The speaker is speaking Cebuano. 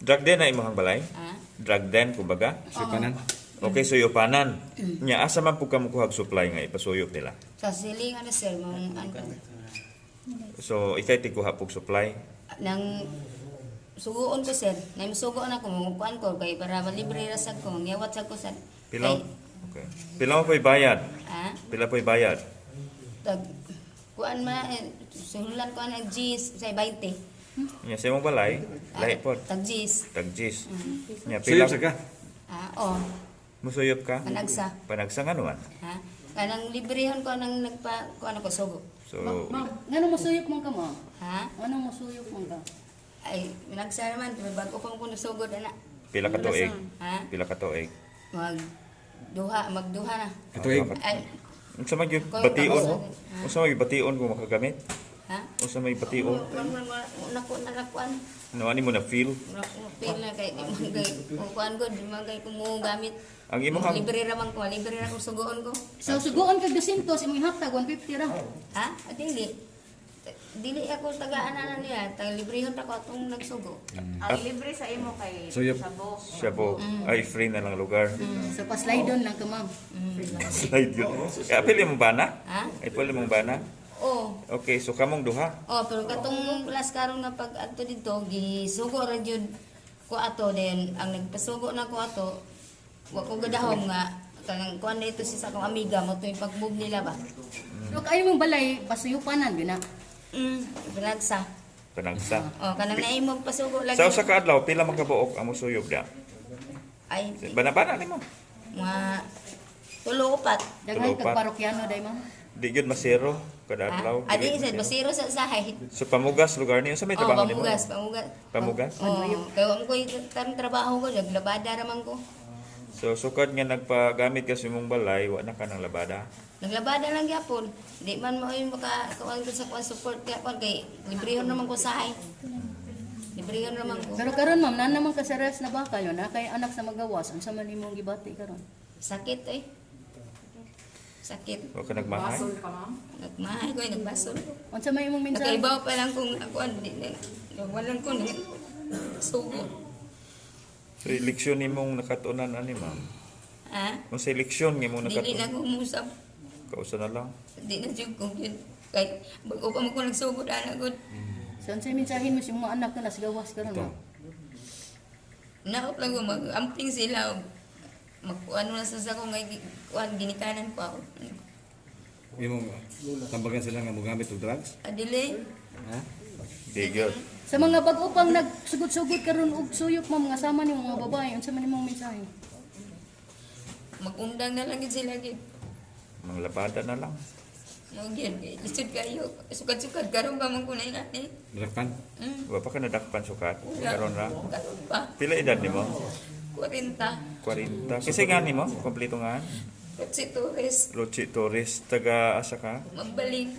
Drug den na imong balay? Ha? Drug den kumbaga? Suyupanan. Okay, suyupanan. Nya asa man pud ka mokuhag supply nga ipasuyop nila? Sa siling ano, sir, mong ano. So ikay tigkuha pug supply. Nang suguon ko, sir. Nay musugoon ako mo kuan ko kay para malibre ra sad ko, mangyawat sad ko sad. Pila? Kay, Okay. Pila mo po'y bayad? ha? Pila po'y bayad? Tag kuan man eh, suhulan ko ang G's sa 20. Nya sa imong balay, lahi pod. Tag G's. Tag G's. Nya pila Suyop sa ka. Ha? Oh, musuyop ka? Panagsa. Panagsa nga naman. Ha? Kanang librehon ko nang nagpa kuan ako sugo. So Ma'am, ngano mosuyop man ka, ma'am? Ha? Ano mosuyop man ka? Ay, nagsa naman, bago pa ko nasugod ana. Pila ka tuig? Ha? Pila ka tuig? Mag duha, magduha na. Katuig. Ay, Unsa man gyud Ko- bation? ako- Unsa man gyud bation kung makagamit? Ha? Unsa may bation? Una ko na kuan. No ani mo na feel? Una ko feel na kay di man kay kung kuan ko, di man kay kung mo gamit. Ang imong hang Libre ra man ko, libre ra ko sugoon ko. So sugoon kag 200, imong ihatag 150 ra. Ha? Ah, dili. Dili ako tagaan na niya, tag librehon ra ko atong nagsugo. Ang libre sa imo kay Suyop. Sabo. Siya po ay free na lang lugar. So paslide lang ka, ma'am. Slide yun. Kaya pili mong bana? Ha? Ay pili mong bana? Oh. Okay, so kamong duha. Oh, pero katong last karon nga pag adto didto gisugo ra jud ko ato, then ang nagpasugo na ko ato wa ko gadahom nga kanang kuan na ito si sa akong amiga mo to yung pag-move nila ba. So kayo mong balay pasuyupanan gyud na. Pinagsa. Panagsa. Oh, kanang naimog pasugo lagi. Sa usa ka adlaw pila man kabuok ang mosuyop da? Ay, Bana-bana nimo. mga tulo upat. Daghan Tulo kag pa. parokyano day, ma'am. Di gyud masero kada adlaw. Ah, Dili adi sad masero. basiro sa sahay. So pamugas lugar niyo sa may Oh, trabaho nimo? pamugas, pamugas. Pamugas? Oh, kay wa mo koy tarong trabaho ko, naglabada ra man ko. So sukad nga nagpagamit ka sa imong balay, wa na ka nang labada. Naglabada lang gyapon. Di man mo yung maka kuan ko sa kuan support kay kuan kay librehon naman ko sahay. Librehon naman ko. Pero karon, ma'am, naa naman ka sa rest na bakal yun, na kay anak sa magawas, unsa man imong gibati karon? Sakit eh. Sakit. Wa ka nagmahay. Basol ka, ma'am. Nagmahay ko, eh, nagbasol. Unsa may imong mensahe? Nakaibaw pa lang kung kuan di na. Walang ko ni sugo. So leksyon nimong nakatunan ani, ma'am? Ha? Unsa leksyon nga imong Dili na nakatunan? ko musab. Kausa na lang. Di na jud kung yun. Kay bago pa man ko nagsugod ana gud. So unsa mensahe mo sa imong mga anak na nasa gawas karon, ma'am? Naop lang ko mag-amping sila. Magkuan na sa ko ngay kuan ginikanan pa ako. Imong tambagan sila nga mogamit og drugs? Adili. Ha? Di gyud. Sa mga bag-o pang nagsugod-sugod karon og suyop, ma'am, nga sama nimo mga babae, unsa man imong mensahe? Magundang na lang gid sila gid. Manglabada na lang. Mo gyud kay lisod kayo. Sukad-sukad karon pa man ko na inani. Drakpan? Wa pa ka nadakpan sukat. Karon ra. Karon pa. Pila edad nimo? 40. 40. Kasi nga nimo, kompleto nga. Si Torres Luchi Torres, taga asa ka? Magbalik.